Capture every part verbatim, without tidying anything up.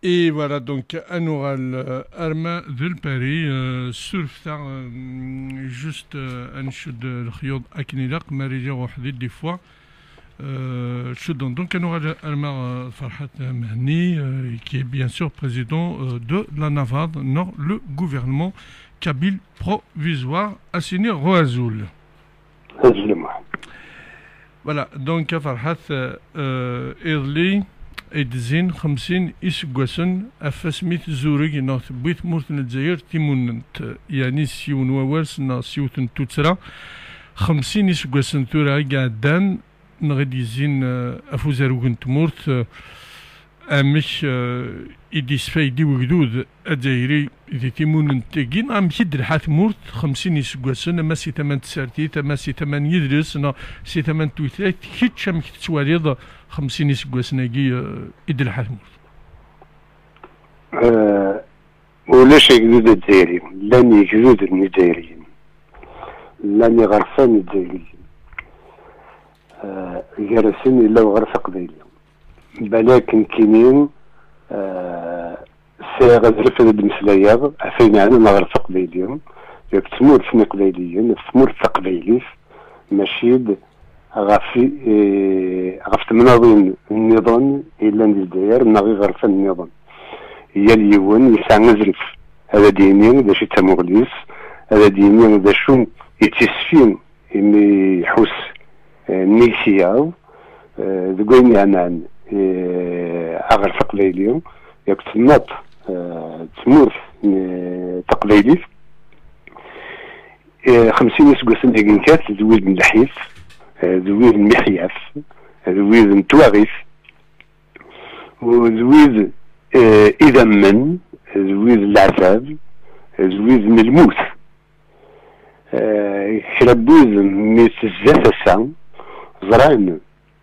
Et voilà, donc, à Noral, euh, Arma de Paris, euh, surfta, euh, juste, euh, à Nchud, euh, le Chyod Aknilak, Marie-Léon Rohdi, des fois, euh, Nchud, donc, à Noral, Arma, euh, Farhat Mehni, euh, qui est bien sûr président, euh, de la Navade, non, le gouvernement kabyle provisoire, Assini Roazoul. Azul Muḥ. Voilà, donc, a Farhat, euh, iḍelli, ay d-zzin xemsin iseggasen ɣef wasmi tezureg neɣ tewwi tmurt n Lezzayer timunent, yeɛni s yiwen wawal s-, neɣ s yiwet n tuttra, xemsin iseggasen tura i iɛeddan, neɣ i d-yezzin, euh, ɣef uzarug n tmurt, euh, amek, euh, i d-isfaydi wegdud azzayri di timunent-agi, neɣ amek i d-telḥa tmurt xemsin iseggasen, ama si tama n tsertit, ama si tama n yidles, neɣ si tama n tutlayt, kečč amek tettwaliḍ xemsin iseggasen-agi, euh, i d-telḥa tmurt? Euh, ulac agdud azzayri, llan igduden izzayriyen, llan iɣerfan izzayriyen. Euh, gar-asen yella uɣref aqbayli. Balak nekkini, eh, sɛiɣ azref ad d-meslayeɣ ɣef ayen yeɛnan aɣref aqbayli, ɣef tmurt n Iqbayliyen, ɣef tmurt taqbaylit, mačči d ɣef i, eh, ɣef temnaḍin nniḍen yellan di Lezzayer neɣ iɣerfan nniḍen. Yal yiwen yesɛa azref ad d-yini d acu i d tamuɣli-s, ad d-yini d acu i d tisfi imi iḥuss, eh, nnig tiyaḍ, eh, deg wayen yeɛnan, eh, aɣref aqbayli, yakk temnaḍt, eh, tmurt, eh, taqbaylit. Eh, xemsin iseggasen deg nekkat, d wid n lḥif, eh, d wid n miḥyaf, d wid n twaɣit, u d wid, eh, idammen, d wid n leɛtab, d wid n lmut. Eh, kra n wid mi tezza tasa, ẓran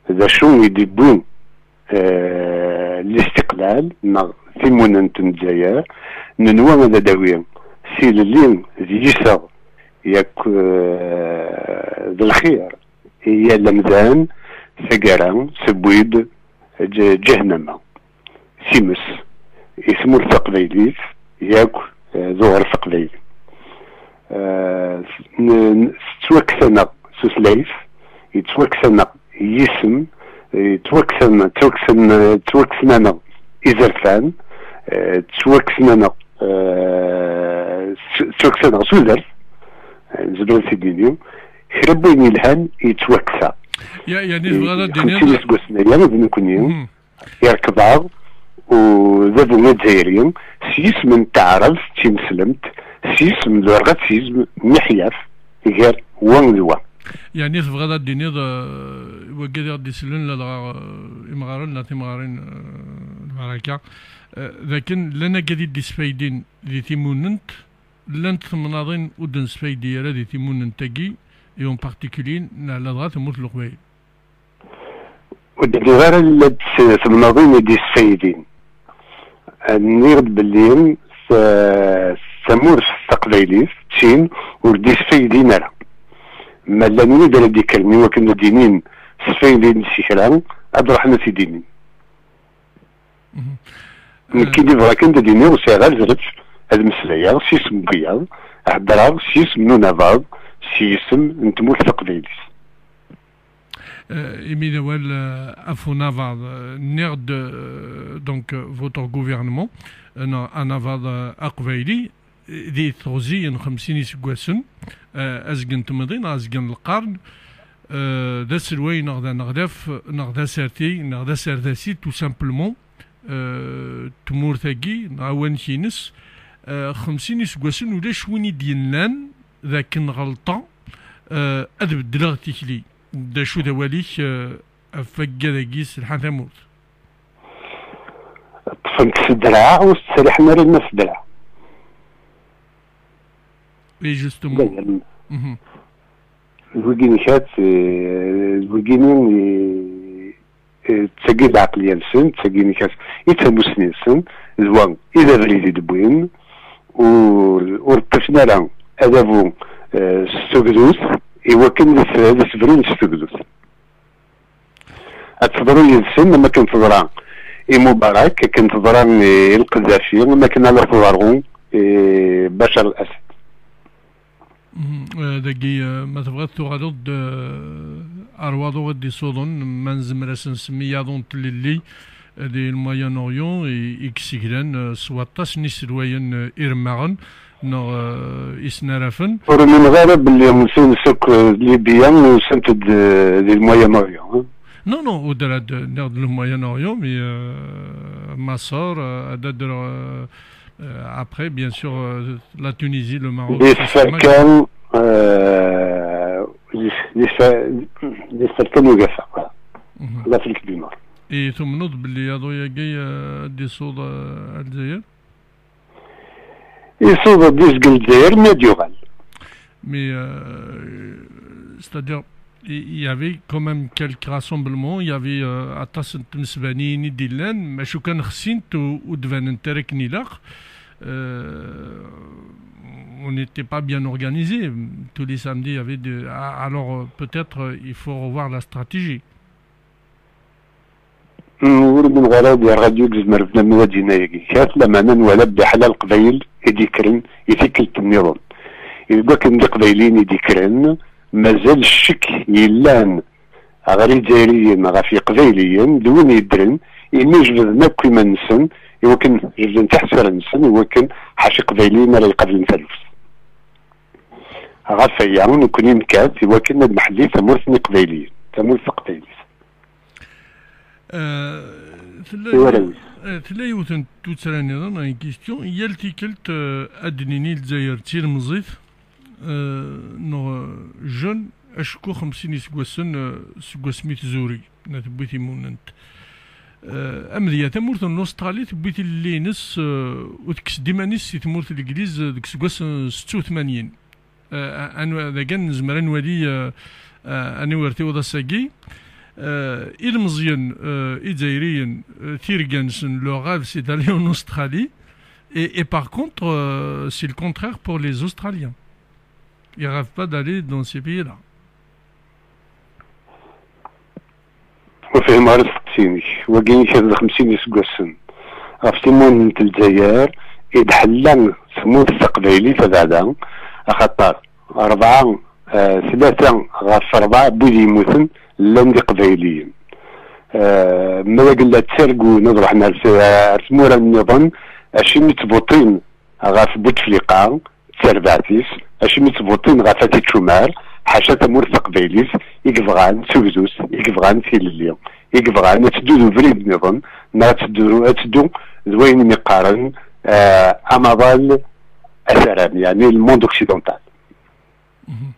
d acu i d-iwwi, eh, listiqlal neɣ timunent n Lezzayer, nenwa ad d-awi tilelli d yiseɣ yakk, eh, d lxir i yal amdan, taggara tewwi-d ǧ-, ǧahennama. Times i tmurt taqbaylit yakk, eh, d uɣref aqbayli. Eh, n-, n-, tettwakkes-aneɣ tutlayt, yettwakkes-aneɣ yisem, yettwakkes-aneɣ, ttwakksen, ttwakksen-aneɣ izerfan, eh, ttwakksen-aneɣ, eh, tt-, ttwakksen-aneɣ tudert, eh, nezmer ad t-id-nini, kra n wayen yelhan yettwakkes-aɣ. Ya, yani, eh, tebɣiḍ ad d-tiniḍ xemsin iseggasen aya d nekkni. Mhm. Yerkeb-aɣ udabu azzayri s yisem n taɛrabt d tineslemt, s yisem d urɣatism miḥyaf gar wa d wa. Yeɛni tebɣiḍ ad d-tiniḍ, eh, wagad i ɣ-d-isellen, ladɣa, eh, imɣaren neɣ timɣarin, eh, lbaraka, eh, d akken llan agad i d-isfaydin di timunent, llant temnaḍin ur d-nesfaydi ara di timunent-agi, et en particulier, neɣ ladɣa tamurt n Leqbayel. Ur d-lliɣ ara la d-, temnaḍin i d-isfaydin. Nniɣ-d belli ta-, tamurt taqbaylit d tin ur d-isfaydin ara. Ma llan wid ara d-ikkren i wakken ad d-inin sfaydin si kra, ad ruḥen ad t-id-inin. Mhm. Nekkini bɣiɣ kan ad d-iniɣ ur sɛiɣ ara azref ad meslayeɣ s yisem n wiyaḍ, heddreɣ s yisem n unabaḍ, s yisem n tmurt taqbaylit. Euh, imi d awal, euh, ɣef unabaḍ, euh, nniɣ-d, euh, donc, euh, votre gouvernement, euh, neɣ anabaḍ, euh, aqbayli, euh, di teɣzi n xemsin iseggasen, euh, azgen n temḍi neɣ azgen n lqern, euh, d aselway neɣ d aneɣlaf neɣ d aserti neɣ d aserdasi, tout simplement, euh, tmurt-agi neɣ awanek-ines, euh, xemsin iseggasen ulac win i d-yennan d akken ɣelṭeɣ, euh, ad beddleɣ tikli. D acu d awal-ik, euh, ɣef waggad-agi yesselḥan tamurt? Ṭṭfen-t s ddreɛ ur s-ttriḥen ara alma s ddreɛ. Et justement. D'ailleurs, mhm, d wigi n kat, eh, d wigini, eh, eh, d tagi d lɛeqliya-nsen, d tagi n kat i d tamussni-nsen, d wa i d abrid i d-wwin, ur, ur ṭṭifen ara adabu, eh, s tugdut, i wakken ad as-, ad as-brun s tugdut. Ad teḍru yid-sen am akken teḍra i Mubarak, akken teḍra i Lqeddafi, am akken ala teḍru i Bacar Al-Assad. Mhm. Eh, dagi, eh, ma tebɣiḍ tuɣaleḍ-d, eh, ar waḍu i d-isuḍen, ma nezmer ad s-nsemmi yaḍu n tlelli, eh, di le Moyen-Orient, i, i yesseglan, eh, s waṭas n iselwayen, eh, iremmaɣen, neɣ, eh, isnarafen. Ur umineɣ ara belli usan-d seg, eh, Libya, usant-d, eh, di le Moyen-Orient, hein? Non, non, au-delà de, de le Moyen-Orient, mais, euh, Massor, euh, Adadra, euh, euh, après, bien sûr, euh, la Tunisie, le Maroc, Di c'est Somalie. Tferka, euh, di, di, di tferka n ugafa, voilà. Mhm. L'Afrique du Nord. Et tumneḍ belli aḍu-agi, euh, ad d-isuḍ, euh, ar Lezzayer? Isuḍ ad d-izgel Lezzayer, mi ad yuɣal. Mais, euh, c'est-à-dire, il y avait quand même quelques rassemblements, il y avait, euh, aṭas n tmesbaniyin i d-illan, maca kan xsint u, u d-banent ara akken ilaq. Euh, on n'était pas bien organisé. Tous les samedis, il y avait de, a-, alors, euh, peut-être, euh, il faut revoir la stratégie. Hmm, ur umineɣ ara di rradyu i yezmer bnadem ad d-yini ayagi. Kra lameɛna nwala belli ḥala Leqbayel i d-ikkren i tikkelt nniḍen. I deg wakken d Iqbayliyen i d-ikkren, mazal ccek yellan ɣer Izzayriyen ɣef Iqbayliyen d win yeddren, imi jebden akk iman-nsen, i wakken jebden tiḥsura-nsen, i wakken ḥaca Iqbayliyen ara iqablen taluft. Ɣef waya, nekkni nekkat i wakken ad nḥelli tamurt n Iqbayliyen, tamurt taqbaylit. Eh, tella, i warraw-is. Eh, tella yiwet n tuttra nniḍen, une question. Yal tikkelt, eh, ad d-nini Lezzayer d tilemẓit, eh, neɣ, eh, jeune, acku xemsin iseggasen, eh, seg wasmi tzuri, neɣ tewwi timunent. Eh, amedya, tamurt n Australie tewwi tilelli-ines, eh, u tekkes-d iman-is si tmurt n Legliz, eh, deg useggas n setta u tmanyin. Eh, anwa, dagi nezmer ad nwali, eh, eh, aniwer tiweḍ ass-agi. Eh, ilmeẓyen, eh, izzayriyen, eh, tirga-nsen, leur rêve, c'est d'aller en Australie. Et, et par contre, euh, c'est le contraire pour les Australiens. Ils rêvent pas d'aller dans ces pays-là. Ur fhimeɣ ara asteqsi-inek. Wagi i kra d xemsin iseggasen, ɣef timunent n Lezzayer i d-ḥella tmurt taqbaylit abeɛda, axaṭer rebɛa, eh, tlata ɣef rebɛa n wid yemmuten llan d Iqbayliyen. Eh, ma d agella ttargun ad ruḥen ar, ar tmura nniḍen, acimi ttbuṭin ɣef Butefliqa, d tarbaɛt-is, acimi ttbuṭin ɣef At Ičumar, ḥaca tamurt taqbaylit i yebɣan tugdut, i yebɣan tilelli, i yebɣan ad teddu d ubrid nniḍen, neɣ ad teddu, ad teddu d wayen i mi qqaren, eh, amaḍal ataram, yeɛni le monde occidental. Mhm.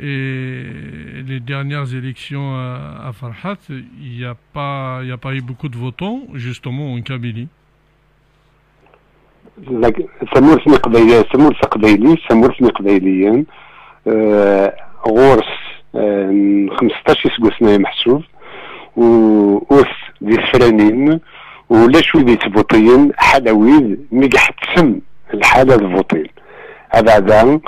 Et les dernières élections à, à Ferhat, il y a pas, il y a pas eu beaucoup de votants, justement, en Kabylie. Lak-, tamurt n Iqbayliyen, tamurt taqbaylit, tamurt n Iqbayliyen, eh, ɣur-s, eh, n xmesṭac iseggasen ay ameḥsub, u-, ur s-, di tefranin, ulac wid yettbuṭiyen, ḥala wid mi iḥettem lḥal ad buṭin. Abeɛda,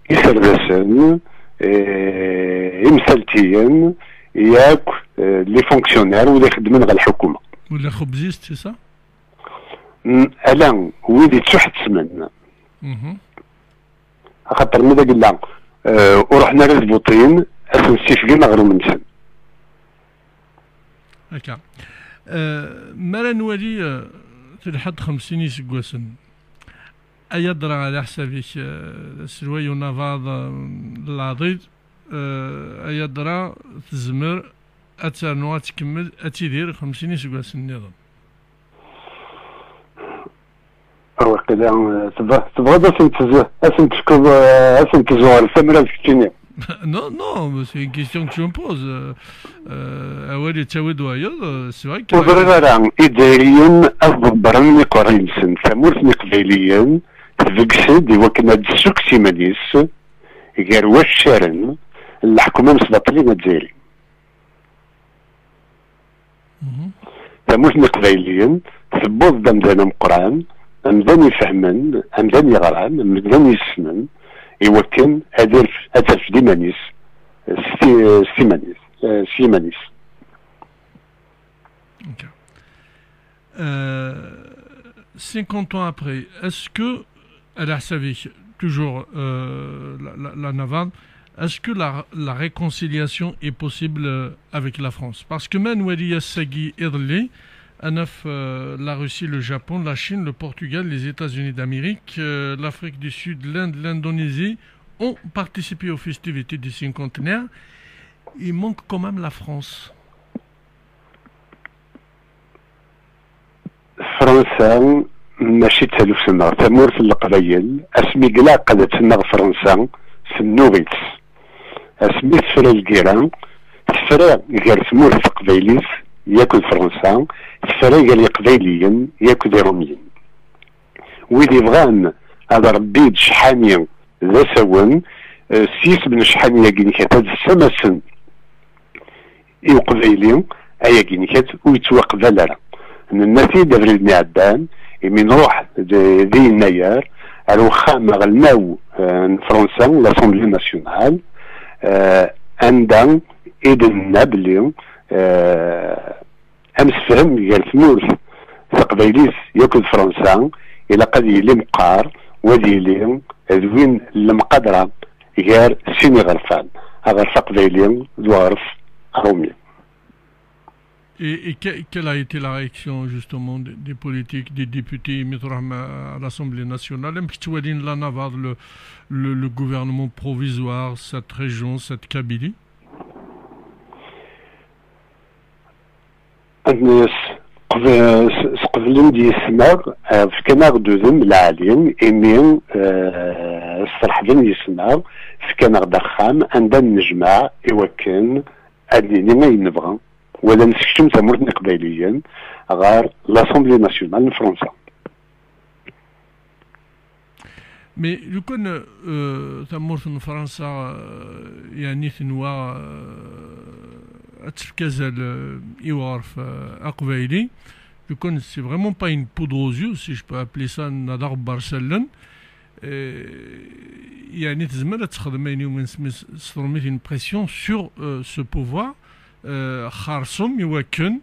iserdasen, eh, imsaltiyen, yakk, eh, les fonctionnaires, wid ixeddmen ɣer lḥukuma. Wala xubzist, c'est ça? Mm, ala, wid yettuḥettmen. Mhm. Axaṭer mi d agella, eh, ur ruḥen ara ad buṭin, ad sen-ssifgen aɣrum-nsen. Akka. Eh, mi ara nwali, eh, telḥa-d xemsin iseggasen, ay adra ɛla ḥsab-ik, eh, d aselway unabaḍ, eh, n leɛḍil, eh, ay adra tezmer ad ternu, ad tkemmel, ad tidir xemsin iseggasen nniḍen. Waqila, eh, tebɣ-, tebɣiḍ ad sen-tez-, ad sen-tefkeḍ, eh, ad sen-tezzuɣreḍ tamrart keččini? Non, non, mais c'est une question que je me pose. Euh, euh, awal yettawi-d wayeḍ, euh, c'est vrai que... Ur ẓriɣ ara, Izzayriyen ad ḍebbren iqerri-nsen. Tamurt n Iqbayliyen tbeggez-d i wakken ad d-tessukkes iman-is gar waccaren n leḥkem amesbaṭli azzayri. Mhm. Tamurt n Iqbayliyen tewweḍ-d amdan ameqqran, amdan ifehmen, amdan yeɣran, amdan yessnen, i wakken ad irf-, ad terfed iman-is s ti-, s timan-is, eh, s yiman-is. Ok. Euh, cinquante ans après, est-ce que, à la Savik, toujours euh, la, la, la Navarre, est-ce que la, la réconciliation est possible euh, avec la France? Parce que même Wali Yassagi Irli, Anaf, euh, la Russie, le Japon, la Chine, le Portugal, les États-Unis d'Amérique, euh, l'Afrique du Sud, l'Inde, l'Indonésie ont participé aux festivités du cinquantenaire. Il manque quand même la France. Fransa mačči d taluft-nneɣ, tamurt n Leqbayel. Asmi ilaq ad tenneɣ Fransa, tennuɣ-itt. Asmi tefra lgirra, tefra gar tmurt taqbaylit yakk d Fransa, tefra gar Iqbayliyen yakk d Iṛumyen. Wid ibɣan ad ṛebbin ccḥani d asawen, eh, s yisem n ccḥani-agi n kat ad ssamasen i uqbayli, ayagi n kat ur yettwaqbal ara. Nenna-t-id abrid-nni iɛeddan, imi nruḥ d, di yennayer ar uxxam aɣelnaw eh, n Fransa, l'Assemblée nationale, eh, anda i d-nenna belli eh, amsefhem gar tmurt taqbaylit yakk d Fransa ilaq ad yili meqqar, u ad yili d win n lemqadra gar sin iɣerfan, aɣref aqbayli d uɣref aṛumi. Et, et que- quelle a été la réaction justement des, des politiques, des députés, mi tṛuḥem à l'Assemblée nationale, amek ttwalin la Navarre, le, le, le gouvernement provisoire, cette région, cette Kabylie? Ad nini s- qbe- s- sqeblen-d yis-neɣ, eh, fkan-aɣ-d udem lɛali, imi eh, sferḥben yis-neɣ, fkan-aɣ-d axxam anda ad nnejmaɛ i wakken ad nini ayen nebɣa, wala nessekcem tamurt n Iqbayliyen ɣer l'Assemblée nationale n Fransa. Mais lukan euh, tamurt n Fransa euh, yeɛni tenwa euh, ad tefk azal euh, i uɣref euh, aqbayli, lukan c'est vraiment pas une poudre aux yeux, si je peux appeler ça, neɣ d aɣebbar s allen, euh, yeɛni tezmer ad texdem ayen iwumi nesmi s tṛumit, une pression sur euh, ce pouvoir, euh, xerṣum i wakken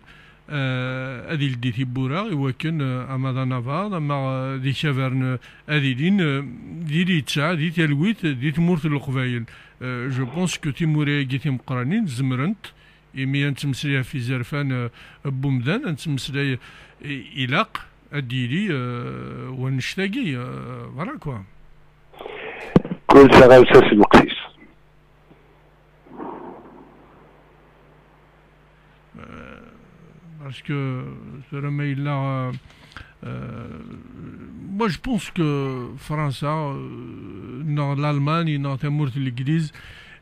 euh, ad ildi tiwwura i wakken euh, ama d anabaḍ ama euh, d ikabaren euh, ad ilin euh, di littseɛ, di talwit, di tmurt n Leqbayel. Euh, je pense que timura-agi timeqqranin zemrent, imi ad nettmeslay ɣef izerfan euh, n wemdan, ad nettmeslay i- ilaq ad d-yili euh, wannect-agi euh, voilà quoi. Kul taɣawsa s lweqt-is. Euh, parce que tura ma yella euh, euh, moi je pense que Fransa euh, neɣ l'Allemagne neɣ tamurt n l'Église,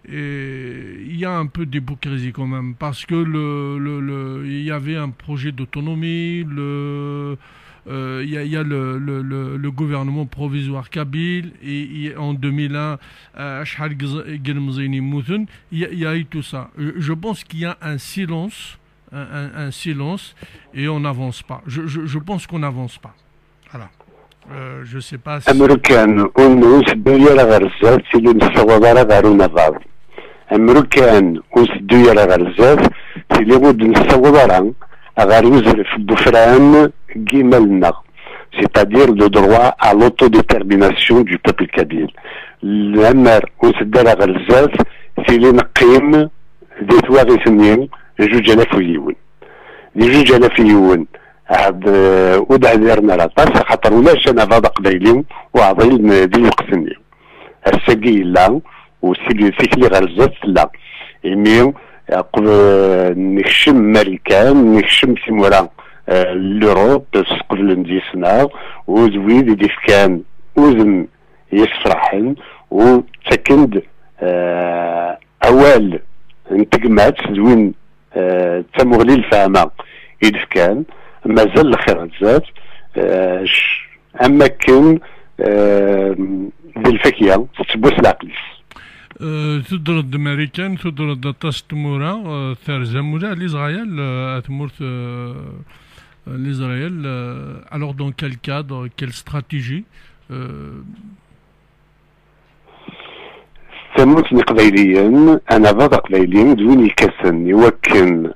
et il y a un peu d'hypocrisie quand même, parce que le, le, le- il y avait un projet d'autonomie, le, euh, il y a, il y a le, le, le, le gouvernement provisoire kabyle, et, et en deux mille un, euh, acḥal n yilemẓiyen yemmuten, il y a, il y a eu tout ça. Je, je pense qu'il y a un silence, un, un, un silence, et on n'avance pas. Je, je, je pense qu'on n'avance pas. Voilà. Euh, je sais pas si... Amrukan, ur n- ur nteddu ara ɣer zdat, tili nessawaḍ ara ɣer unabaḍ. Amrukan, ur nteddu ara ɣer zdat, tili ur d-nessawaḍ ara ɣer uzref n wefran n yimal-nneɣ, c'est-à-dire le droit à l'autodétermination du peuple kabyle. Lemmer ur nteddu ara ɣer zdat, tili neqqim di twaɣit-nni juǧ alaf u yiwen. Di juǧ alaf u yiwen, ɛad, eh, ur d-ɛdiren ara aṭas, axaṭer ulac anabaḍ aqbayli uɛḍil n- di lweqt-nni. Ass-agi yella, u seg tikli ɣer zdat tella. Imi eh, qb- nekcem Marikan, nekcem timura eh, n l'Europe, sqeblen-d yis-neɣ, u d wid i d-ifkan udem yesfraḥen, u ttaken-d eh, awal n tegmat d win eh, d tamuɣli n lefhama i d-fkan, mazal lxir ar zdat, eh, c- am akken eh, d lfakya tettewwas leɛqel-is. Euh, tudreḍ-d Marikan, tudreḍ-d aṭas n tmura, euh, terzam ula Lizrayel, euh, a tmurt euh, Lizrayel, euh, alors dans quel cadre, quelle stratégie euh, Tamurt n Iqbayliyen, anabaḍ aqbayli d win yekkaten i wakken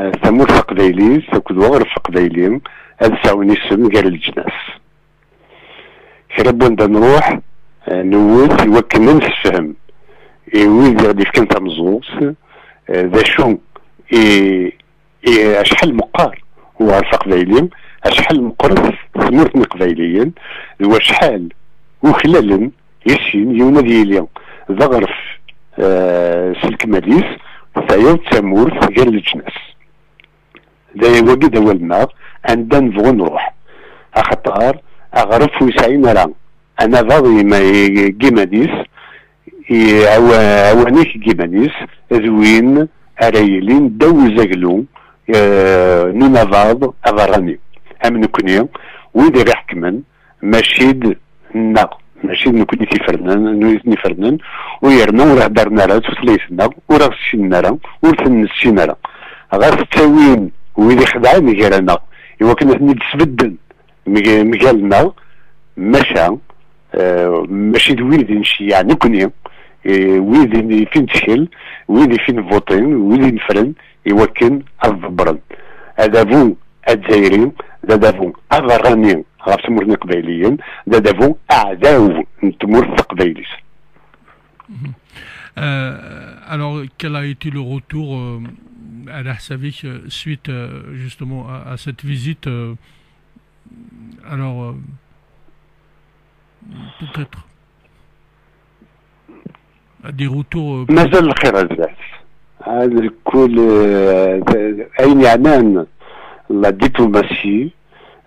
eh, tamurt taqbaylit akked uɣref aqbayli ad sɛun isem gar leǧnas. Kra n wanda nruḥ, eh, newwet i wakken ad nessefhem i wid i ɣ-d-yefkan tameẓẓuɣt, eh, d acu i, i, acḥal meqqar uɣref aqbayli, acḥal meqqret tmurt n Iqbayliyen, d wacḥal uklalen i sin, yiwen ad yili d aɣref, eh, s lekmal-is, tayeḍ d tamurt gar leǧnas. D wagi d awal-nneɣ, anda nebɣu nruḥ. Axaṭer aɣref ur yesɛin ara anabaḍ i yima-, i yiman-is, i awa-, awanek n yiman-is, d win ara yilin ddaw uzaglu, eh, n unabaḍ aberrani. Am nekni, wid i ɣ-iḥekmen, mačči d neɣ, mačči d nekni i t-ifernen, n wid i ten-ifernen, u yerna ur heddren ara tutlayt-nneɣ, ur aɣ-ssinen ara, ur ten-nessin ara. Ɣas ttawin wid ixedɛen gar-aneɣ, i wakken ad ten-id-sbedden mg-, mgal-nneɣ, maca, eh, mačči d wid i nceyyeɛ nekni, eh, wid i f-, i nettkel, wid i f-, nvuṭin, wid i nefren, i wakken ad ḍebbren. Adabu azzayri d adabu aberrani ɣef tmurt n Iqbayliyen, d adabu aɛdaw n tmurt taqbaylit. Mhm. Euh, alors, quel a été le retour, euh, à l'Arçavik, euh, suite, euh, justement à, à cette visite, euh, alors, euh, peut-être à des retours, euh, Mazal lxir a zdat. Ad kul, eh, ayen yeɛnan la diplomatie,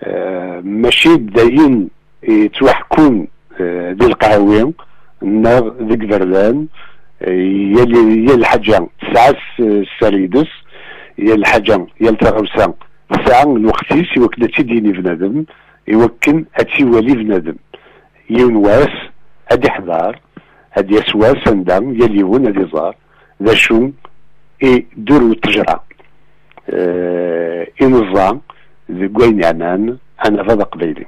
eh, mačči d ayen yettwaḥekkun, eh, di lqahwi neɣ deg iberdan, eh, yal, yal lḥaǧa tesɛa s-, sser yid-s, yal lḥaǧa, yal taɣawsa tesɛa lweqt-is i wakken ad tt-id-yini bnadem, i wakken ad tt-iwali bnadem. Yiwen wass ad d-iḥḍer, ad d-yas wass anda yal yiwen ad iẓer d acu i ddurw n ttejra, eh, i neẓẓa deg wayen yeɛnan anabaḍ aqbayli.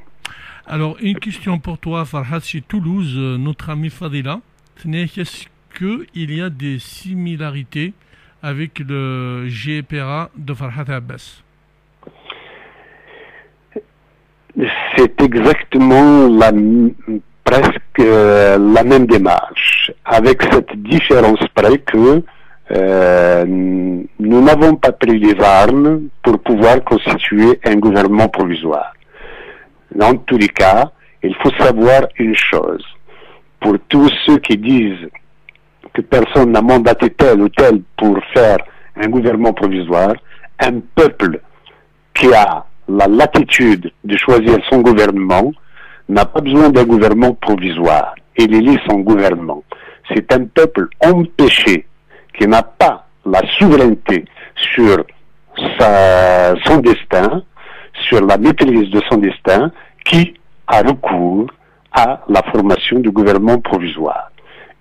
Alors, une question pour toi, Farhat, c'est Toulouse, euh, notre ami Fadila. Tenez, est-ce qu'il y a des similarités avec le G P R A de Farhat Abbas ? C'est exactement la m-, presque, euh, la même démarche, avec cette différence près que, euh, nous n'avons pas pris les armes pour pouvoir constituer un gouvernement provisoire. Dans tous les cas, il faut savoir une chose. Pour tous ceux qui disent que personne n'a mandaté tel ou tel pour faire un gouvernement provisoire, un peuple qui a la latitude de choisir son gouvernement n'a pas besoin d'un gouvernement provisoire. Il élit son gouvernement. C'est un peuple empêché qui n'a pas la souveraineté sur sa, son destin, sur la maîtrise de son destin, qui a recours à la formation du gouvernement provisoire.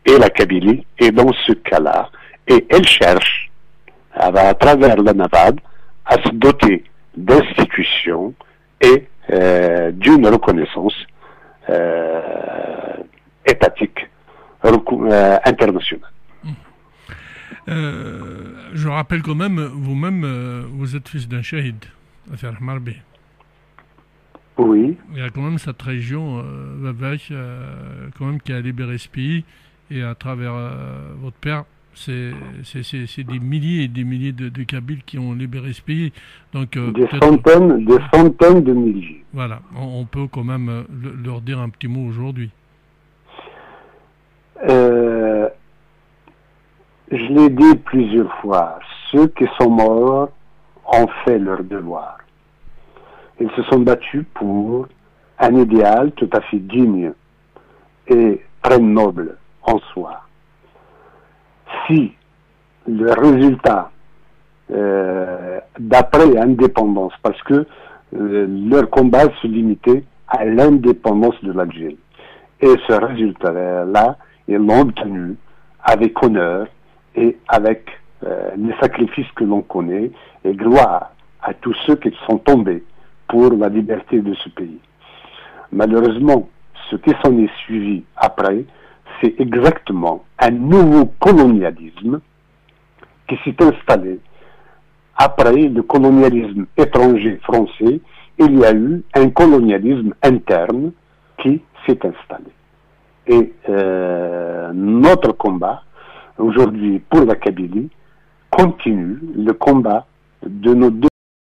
Et la Kabylie est dans ce cas-là, et elle cherche, à, à travers la NAVAD, à se doter d'institutions et, euh, d'une reconnaissance, euh, étatique, recou-, euh, internationale. Euh, je rappelle quand même, vous-même, euh, vous êtes fils d'un shahid, Affaire Marbi. Oui. Il y a quand même cette région, euh, Vavach, euh, quand même, qui a libéré ce pays, et à travers, euh, votre père, c'est, c'est, c'est, c'est des milliers et des milliers de, de Kabyles qui ont libéré ce pays. Donc, euh, Des peut-être, centaines, des centaines de milliers. Voilà, on, on peut quand même, euh, le- leur dire un petit mot aujourd'hui. Euh, je l'ai dit plusieurs fois, ceux qui sont morts ont fait leur devoir. Ils se sont battus pour un idéal tout à fait digne et très noble en soi. Si le résultat, euh, d'après l'indépendance, parce que, euh, leur combat se limitait à l'indépendance de l'Algérie. Et ce résultat-là, ils l'ont obtenu avec honneur et avec, euh, les sacrifices que l'on connaît, et gloire à tous ceux qui sont tombés pour la liberté de ce pays. Malheureusement, ce qui s'en est suivi après, c'est exactement un nouveau colonialisme qui s'est installé Après le colonialisme étranger français, il y a eu un colonialisme interne qui s'est installé. Et euh, notre combat aujourd'hui pour la Kabylie continue, le combat de nos deux